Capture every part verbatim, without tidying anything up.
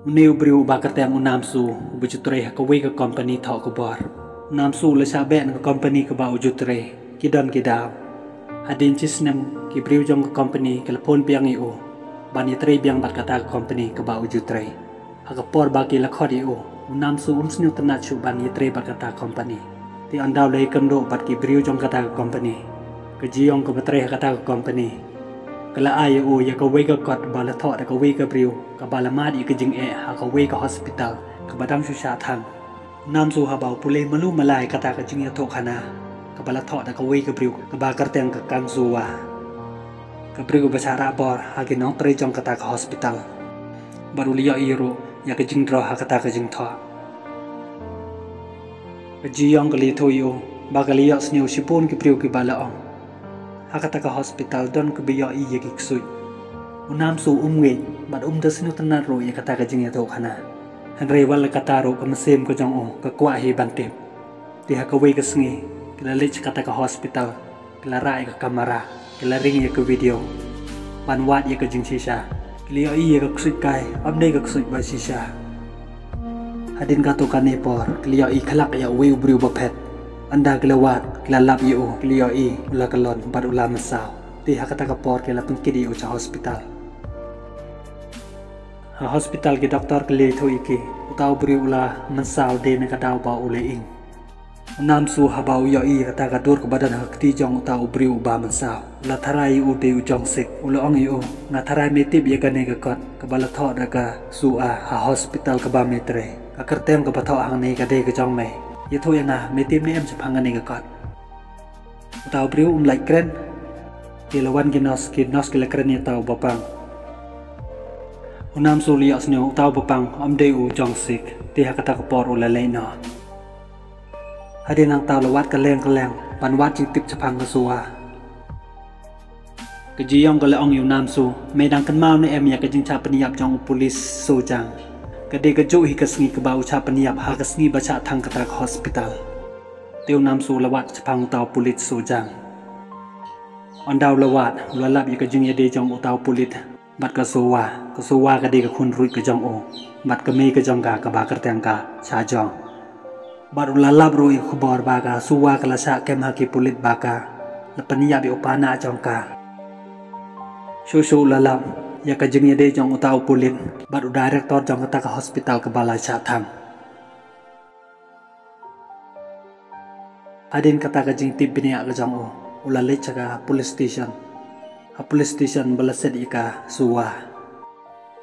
Une u briew uba kyrteng u Namsu, uba ju trei ha kawei ka company thoh khubor. U Namsu u la shah beh na ka company kaba u ju trei, ki don ki daw. Hadien shi snem, ki briew jong ka company ki la phone biang ïa u ban ïatrei biang bad kata ka company kaba u ju trei. Ha ka por ba ki la khot ïa u, u Namsu um sngewtynnat shuh ban ïatrei bad kata ka company. Te ynda u la ïakynduh bad ki briew jong kata ka company, ka Ji Yong kaba trei ha kata ka company ka la ai ïa u ïa kawei ka kot ba la thoh da kawei ka briew kaba la mad ïa ka jingeh ha kawei ka hospital kaba dang shu shah thang. U Namsu haba u pule malu mala ïa kata ka jingïathuhkhana kaba la thoh da kawei ka briew kaba kyrteng ka Kang Suwa, ka briew ba shah rah bor ha ki nongtrei jong kata ka hospital. Bad u la ïohi ruh ïa ka jingdro ha kata ka jingthoh. Ka Ji Yong ka la ïathuh ïa u ba ka la ïohsngew shibun ki briew kiba la ong ha kata ka hospital don kiba ïohi ïa ki ksuid. U Namsu um ngeit bad um da sngewtynnat ruh ïa kata ka jingïathuhkhana. Hynrei wat la katta ruh ka mynsiem ka jong u ka kwah hi ban tip. Te ha kawei ka sngi ki la leit sha kata ka hospital, ki la rah ïa ka kamera, ki la ring ïa ka video ban wad ïa ka jingshisha. Ki la ïohi ïa ka ksuid kai, ym dei ka ksuid ba shisha. Hadien katto katne por ki la ïohi khlak ïa uwei u briew ba phet. Ynda ki la wad, ki la lap ïa u, ki la ïohi u la kyllon bad u la mynsaw. Te ha kata ka por ki la pynkit ïa u sha hospital. Ha hospital ki doktor ki la ïathuh ïa ki, uta u briew u la mynsaw dei na ka daw ba u la ing. U Namsu haba u ïohi ïa kata ka dur kaba don ha ka kti jong uta u briew uba mynsaw, u la tharai ïa u dei u Jong Sik. U la ong ïa u, nga tharai me tip ïa kane ka kot kaba la thoh da ka Suwa ha hospital kaba me trei. Ka kyrteng kaba thoh hangne ka dei ka jong me. Ïathuh ïa nga me tip ne em shaphang kane ka kot. Uta u briew um lait kren. Te la wan ki nurse, ki nurse ki la kren ïa uta u bapang. U Namsu u la ïohsngew uta u bapang ym dei u Jong Sik. Te ha kata ka por u la leit noh. Hadien nangta u la wad kylleng kylleng ban wad jingtip shaphang ka Suwa. Ka Ji Yong ka la ong ïa u Namsu, me dang kynmaw ne em ïa ka jingshah pynïap jong u pulit Sojang? Ka dei kajuh hi ka sngi kaba u shah pynïap ha ka sngi ba shah thang kata ka hospital. Te u Namsu u la wad shaphang uta u pulit Sojang. Ynda u la wad, u la lap ïa ka jingïadei jong uta u pulit bad ka Suwa. Ka Suwa ka dei ka khun ruh ka jong u bad ka mei ka jong ka kaba kyrteng ka Shajong. Bad u la lap ruh ïa ka khubor ba ka Suwa ka la shah kem ha ki pulit ba ka la pynïap ïa u paidbah jong ka. Shuh shuh u la lap ïa ka jingïadei jong uta u pulit bad u director jong kata ka hospital kaba la shah thang. Hadien kata ka jingtip bniah ka jong u, u la leit sha ka police station. Ha police station ba la set ïa ka Suwa,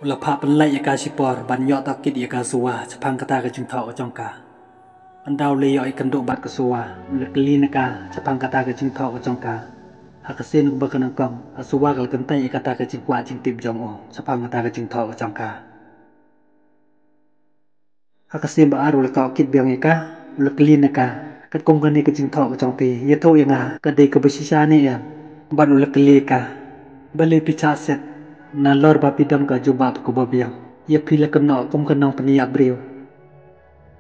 u la phah pynlait ïa ka shipor ban ïoh tohkit ïa ka Suwa shaphang kata ka jingthoh ka jong ka. Ynda u la ïoh ïakynduh bad ka Suwa, u la kylli na ka shaphang kata ka jingthoh ka jong ka. Ha ka sien kaba ka nyngkong, ka Suwa ka la kyntait ïa kata ka jingkwah jingtip jong u shaphang kata ka jingthoh ka jong ka. Ha ka sien ba ar u la tohkit biang ïa ka, u la kylli na ka katkum kane ka jingthoh ka jong phi, ïathuh ïa nga ka dei kaba shisha ne em. Bad u la kylli ïa ka, balei phi shah set nalor ba phi don ka jubab kaba biang? Ïa phi la kynnoh kum ka nongpynïap briew.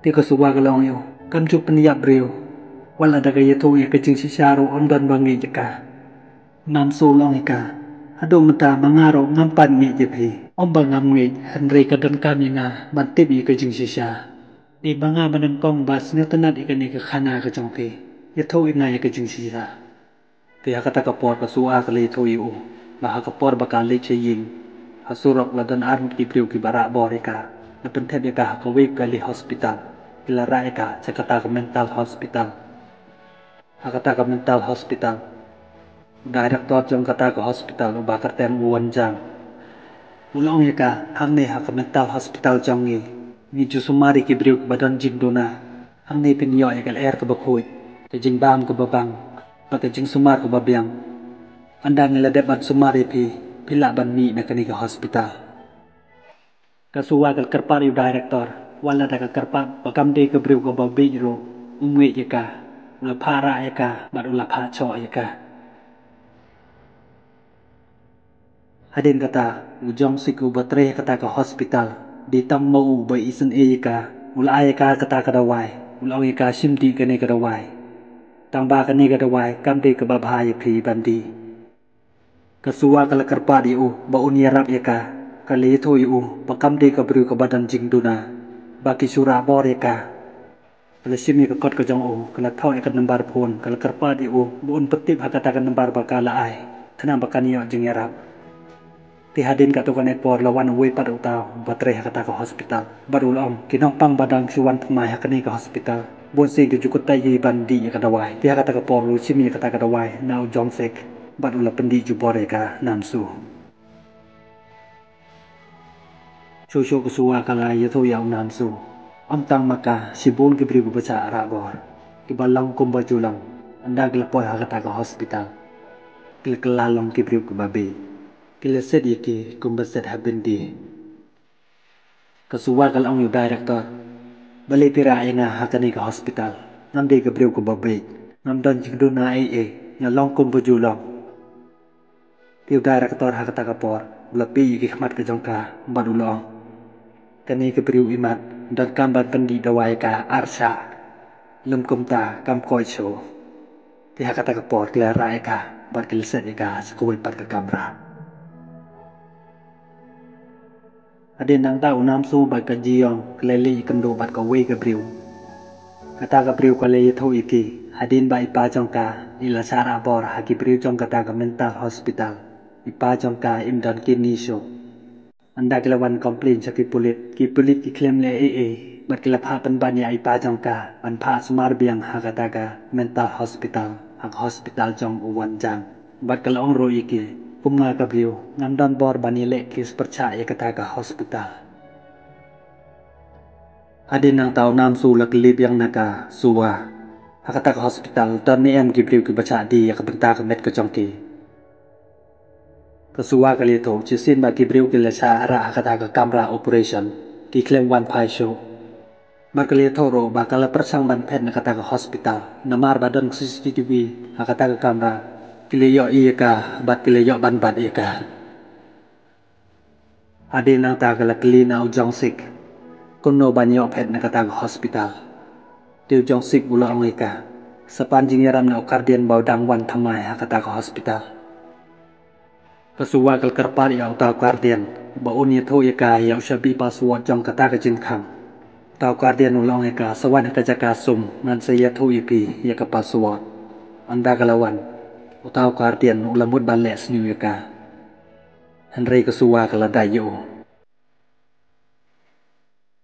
Te ka Suwa ka la ong ïa u, kam ju pynïap briew. Wat la da ka ïathuh ïa ka jingshisha ruh ym don ba ngeit ïa ka. Namsu u la ong ïa ka, haduh mynta ma nga ruh ngam pat ngeit ïa phi. Ym ba ngam ngeit, hynrei ka donkam ïa nga ban tip ïa ka jingshisha. Dei ma nga ma nyngkong ba sngewtynnat ïa kane ka khana ka jong phi. Ïathuh ïa nga ïa ka jingshisha. Te ha kata ka por ka Suwa ka la ïathuh ïa u ba ha ka por ba ka leit sha ïing, ha surok la don ar ngut ki briew kiba rah bor ïa ka, la pynthep ïa ka ha kawei ka kali hospital. Ki la rah ïa ka sha kata ka mental hospital. Ha kata ka mental hospital, u director jong kata ka hospital uba kyrteng u Won Jang, u la ong ïa ka, hangne ha ka mental hospital jong ngi, ngi ju sumar ïa ki briew kiba don jingduna. Hangne phin ïoh ïa ka lyer kaba khuid, ka jingbam kaba bang, bad ka jingsumar kaba biang. Ynda ngi la dep ban sumar ïa phi, phi lah ban mih na kane ka hospital. Ka Suwa ka la kyrpad ïa u director, wat la da ka kyrpad ba kam dei ka briew kaba bieit ruh, um ngeit ïa ka. U la phah rah ïa ka bad u la phah shoh ïa ka. Hadien kata, u Jong Sik uba trei ha kata ka hospital, dei tang ma u ba isynei ïa ka, u la ai ïa ka kata ka dawai, u la ong ïa ka shim dih kane ka dawai. Tang ba kane ka dawai kam dei kaba bha ïa phi ban dih. Ka Suwa ka la kyrpad ïa u ba un ïarap ïa ka. Ka la ïathuh ïa u ba kam dei ka briew kaba don jingduna, ba ki shu rah bor ïa ka. Ka la shim ïa ka kot ka jong u, ka la thoh ïa ka nambar phone, ka la kyrpad ïa u ba un pyntip ha kata ka nambar ba ka la ai, khnang ba kan ïoh jingïarap. Te hadien katto katne por la wan uwei pat uta uba trei ha kata ka hospital bad u la ong, ki nongpang ba dang shu wan thymmai ha kane ka hospital, bun sien ki ju kyntait ïa u ban dih ïa ka dawai. Te ha kata ka por u la shim ïa kata ka dawai na u Jong Sik bad u la pyndih jubor ïa ka Nam Su. Shuh shuh ka Suwa ka la ïathuh ïa u Nam Su, ym tang ma ka, shibun ki briew kiba shah rah bor, kiba long kumba ju long, ynda ki la poi ha kata ka hospital, ki la kylla long ki briew kiba bieit. Ki la set ïa ki kumba set ha byndi. Ka Suwa ka la ong ïa u director, balei phi rah ïa nga ha kane ka hospital? Ngam dei ka briew kaba bieit, ngam don jingduna ei ei, nga long kumba ju long. Te u director ha kata ka por u la peit ïa ki khmat ka jong ka bad u la ong, kane ka briew imat donkam ban pyndih dawai ïa ka ar shah, lym kumta kam koit shuh. Te ha kata ka por ki la rah ïa ka bad ki la set ïa ka sha kawei pat ka kamra. Hadien nangta u Nam Su bad ka Ji Yong ki la leit ïakynduh bad kawei ka briew. Kata ka briew ka la ïathuh ïa ki hadien ba i pa jong ka i la shah rah bor ha ki briew jong kata ka mental hospital, i pa jong ka im don kidney shuh. Ynda ki la wan complain sha ki pulit, ki pulit ki khlem leh ei ei bad ki la phah pynban ïa i pa jong ka ban phah sumar biang ha kata ka mental hospital, ha ka hospital jong u Wan Jang. Bad ka la ong ruh ïa ki, kum nga ka briew ngam don bor ban ïaleh case pyrshah ïa kata ka hospital. Hadien nangta u Nam Su la kylli biang na ka Suwa, ha kata ka hospital don ne em ki briew kiba shah die ïa ka bynta ka met ka jong ki? Ka Suwa ka la ïathuh, shisien ba ki briew ki la shah rah ha kata ka kamra operation, ki khlem wan phai shuh. Bad ka la ïathuh ruh ba ka la pyrshang ban phet na kata ka hospital, namar ba don C C T V ha kata ka kamra, ki la ïohi ïa ka bad ki la ïoh ban bat ïa ka. Hadien nangta ka la kylli na u Jong Sik kumno ban ïoh phet na kata ka hospital. Te u Jong Sik u la ong ïa ka, sa pan jingïarap na u guardian ba u dang wan thymmai ha kata ka hospital. Ka Suwa ka la kyrpad ïa uta u guardian ba un ïathuh ïa ka ïa u shabi password jong kata ka jingkhang. Uta u guardian u la ong ïa ka, sa wan ha ka jaka sum, ngan sa ïathuh ïa phi ïa ka password. Ynda ka la wan, uta u guardian u la mut ban leh sniew ïa ka, hynrei ka Suwa ka la dait ïa u.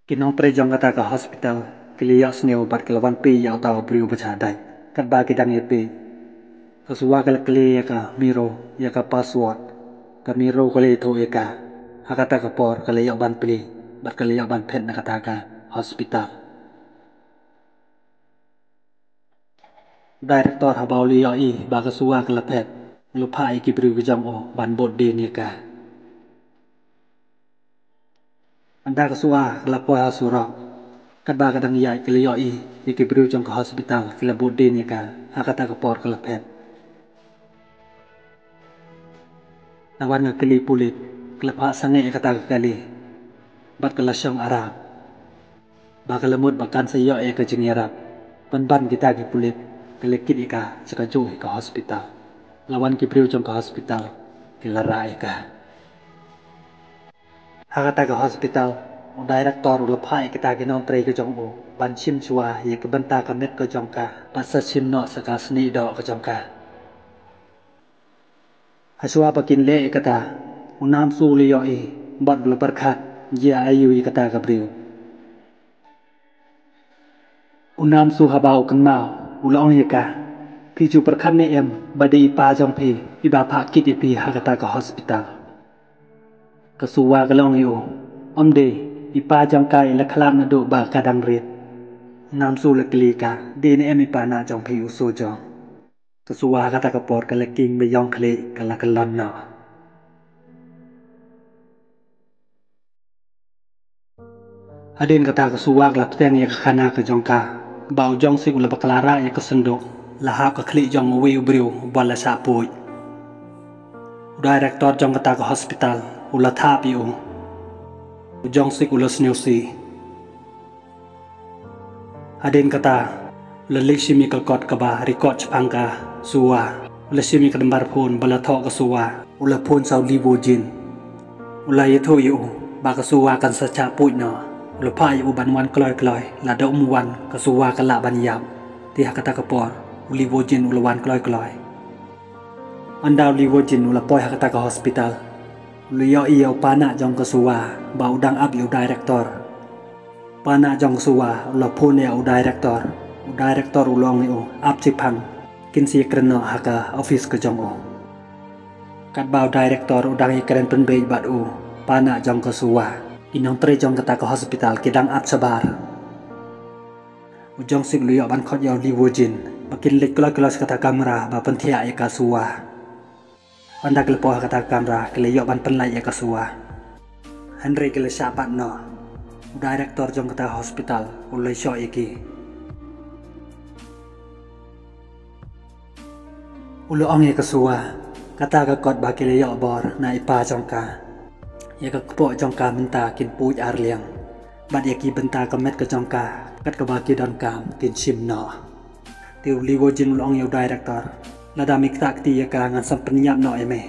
Ki nongtrei jong kata ka hospital ki la ïohsngew bad ki la wan peit ïa uta u briew ba shah dait. Katba ki dang ïa peit, ka Suwa ka la kylli ïa ka Miro ïa ka password. Ka Miro ka la ïathuh ïa ka. Ha kata ka por ka la ïoh ban plie bad ka la ïoh ban phet na kata ka hospital. Director haba u la ïohi ba ka Suwa ka la phet, u la phah ïa ki briew ki jong u ban bud dien ïa ka. Ynda ka Suwa ka la poi ha surok, katba ka dang ïaid ka la ïohi ïa ki briew jong ka hospital ki la bud dien ïa ka ha kata ka por ka la phet. La wan ka kali pulit, ka la phah sangeh ïa kata ka kali bad ka la shong arap. Ba ka la mut ba kan sa ïoh ïa ka jingïarap. Pynban kita ki pulit, ka la kit ïa ka sha kajuh hi ka hospital. La wan ki briew jong ka hospital ki la rah ïa ka. Ha kata ka hospital, u director u la phah ïa kita ki nongtrei ka jong u ban shim shuwa ïa ka bynta ka met ka jong ka, bad sa shim noh sa ka snieh doh ka jong ka. Hashwa ba kin leh ïa kata, u Nam Su u la ïohi bad u la pyrkhat, jia aïu ïa kata ka briew. U Nam Su haba u kynmaw, u la ong ïa ka, phi ju pyrkhat ne em ba dei i pa jong phi iba phah kit ïa phi ha kata ka hospital? Ka Suwa ka la ong ïa u, ym dei, i pa jong ka i la khlad naduh ba ka dang rit. U Nam Su u la kylli ka, dei ne em i pa na jong phi u Soo Jong? Ka Suwa ha kata ka por ka la kieng ba ïong khlieh, ka la kyllon noh. Hadien kata ka Suwa ka la pteng ïa ka khana ka jong ka ba u Jong Sik u la bakla rah ïa ka synduk, la hap ka khlieh jong uwei u briew ba la shah puid. U director jong kata ka hospital u la thap ïa u. U Jong Sik u la sniewsih. Hadien kata, u la leit shim ïa ka kot kaba record shaphang ka Suwa. U la shim ïa ka nambar phone ba la thoh ka Suwa. U la phone sha u Lee Woo Jin. U la ïathuh ïa u ba ka Suwa kan sa shah puit noh. U la phah ïa u ban wan kloi kloi, lada um wan ka Suwa ka lah ban ïap. Te ha kata ka por u Lee Woo Jin u la wan kloi kloi. Ynda u Lee Woo Jin u la poi ha kata ka hospital, u la ïohi ïa u panah jong ka Suwa ba u dang ap ïa u director. Panah jong ka Suwa u la phone ïa u director. U director u la ong ïa u, ap shiphang, kin sa ïakren noh ha ka office ka jong u. Katba u director u dang ïakren pynbeit bad u panah jong ka Suwa, ki nongtrei jong kata ka hospital ki dang ap shabar. U Jong Sik u la ïoh ban khot ïa u Lee Woo Jin ba kin leit kloi kloi sha kata ka kamra ba pynthiah ïa ka Suwa. Ynda ki la poi ha kata ka kamra ki la ïoh ban pynlait ïa ka Suwa. Hynrei ki la shah bat noh. U director jong kata ka hospital u la ïasoh ïa ki. U la ong ïa ka Suwa, kata ka kot ba ki la ïoh bor na i pa jong ka, ïa ka kpoh jong ka mynta kin puit ar liang, bad ïa ki bynta ka met ka jong ka kat kaba ki donkam kin shim noh. Te u Lee Woo Jin u la ong ïa u director, lada me ktah kti ïa ka ngan sa pynïap noh ïa me.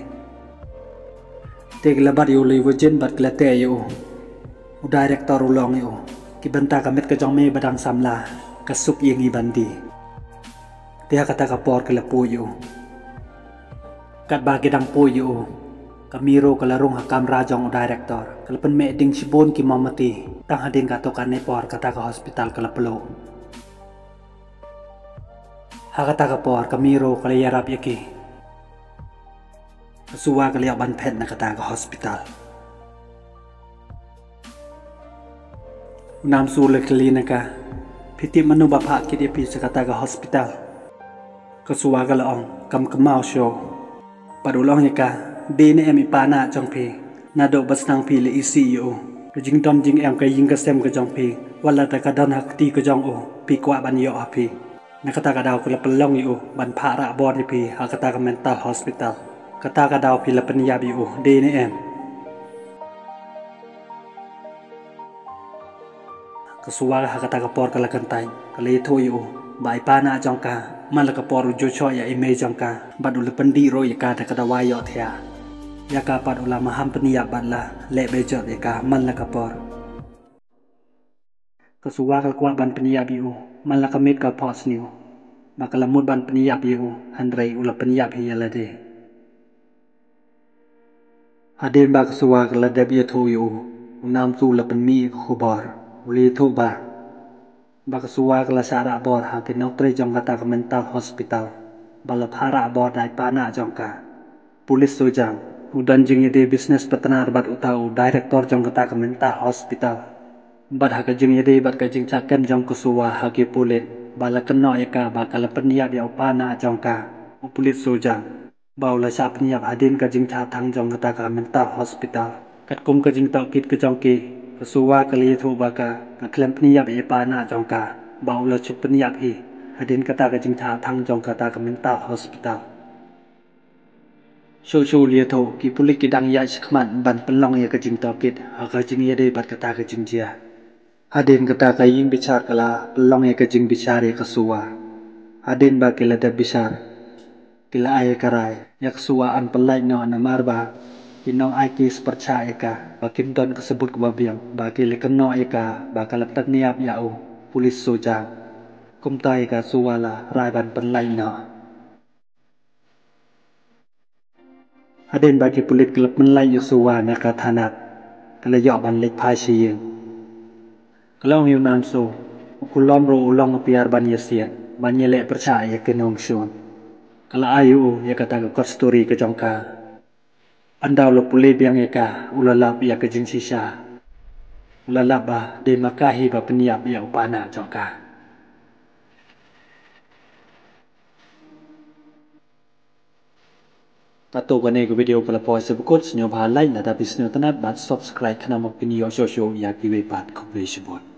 Te ki la bat ïa u Lee Woo Jin bad ki la teh ïa u. U director u la ong ïa u, ki bynta ka met ka jong me ba dang samla ka suk ïa ngi ban die. Te ha kata ka por ki la puit ïa u. Katba ki dang puit ïa u, ka miro ka la rung ha kamra jong u director, ka la pynmih ding shibun ki mombati. Tang hadien katto katne por kata ka hospital ka la pylluh. Ha kata ka por ka miro ka la ïarap ïa ki. Ka Suwa ka la ïoh ban phet na kata ka hospital. U Nam Su u la kylli na ka, phi tip mano ba phah kit ïa phi sha kata ka hospital? Ka Suwa ka la ong, kam kynmaw shuh. Bad u la ong ïa ka, dei ne em i panah jong phi? Naduh ba sdang phi la isih ïa u, ka jingdon jingem ka ïing ka sem ka jong phi, wat la da ka don ha kti ka jong u, phi kwah ban ïoh ha phi. Na kata ka daw ka la pynlong ïa u ban phah rah bor ïa phi ha kata ka mental hospital. Kata ka daw phi la pynïap ïa u, dei ne em? Ka Suwa ha kata ka por ka la kyntait, ka la ïathuh ïa u ba i panah jong ka man la ka por u ju shoh ïa i mei jong ka, bad u la pyndih ruh ïa ka da ka dawai ïohthiah. Ïa ka pat u la maham pynïap bad la leh bejot ïa ka man la ka por. Ka Suwa ka la kwah ban pynïap ïa u man la ka miet ka la phohsniew, ba ka la mut ban pynïap ïa u, hynrei u la pynïap hi ïa lade. Hadien ba ka Suwa ka la dep ïathuh ïa u, u Nam Su u la pynmih ïa ka khubor. U la ïathuh ba, ba ka Suwa ka la shah rah bor ha ki nongtrei jong kata ka mental hospital, ba la phah rah bor da i panah jong ka. Pulit Sojang, u don jingïadei business partner bad uta u director jong kata ka mental hospital. Bad ha ka jingïadei bad ka jingshah kem jong ka Suwa ha ki pulit, ba la kynnoh ïa ka ba ka la pynïap ïa u panah jong ka, u Pulit Sojang, ba u la shah pynïap hadien ka jingshah thang jong kata ka mental hospital. Katkum ka jingtohkit ka jong ki, ka Suwa ka la ïathuh ba ka, ka khlem pynïap ïa i panah jong ka, ba u la shu pynïap hi hadien kata ka jingshah thang jong kata ka mental hospital. Shuh shuh u la ïathuh, ki pulit ki dang ïaid shakhmat ban pynlong ïa ka jingtohkit ha ka jingïadei bad kata ka jingjia. Hadien kata ka ïing bishar ka la pynlong ïa ka jingbishar ïa ka Suwa. Hadien ba ki la dep bishar, ki la ai ïa ka rai ïa ka Suwa yn pynlait noh, namar ba ki nongai kes pyrshah ïa ka ba kim don ka sabut kaba biang, ba ki la kynnoh ïa ka ba ka la pynïap ïa u Pulit Sojang. Kumta ïa ka Suwa la rai ban pynlait noh. Hadien ba ki pulit ki la pynlait ïa u Suwa na ka thana, ka la ïoh ban leit phai sha ïing. Ka la ong ïa u Nam Su, u Khulom ruh u long u piar ban ïasiat, ban ïaleh pyrshah ïa ki nongshun. Ka la ai ïa u ïa kata ka court story ka jong ka. Ynda u la pule biang ïa ka, u la lap ïa ka jingshisha. U la lap ba dei ma ka hi ba pynïap ïa u panah jong ka. Kato kane ka video ka la poi sha bakut, sngewbha like lada phi sngewtynnat bad subscribe khnang ba phin ïoh shuh shuh ïa kiwei pat. Khublei shibun.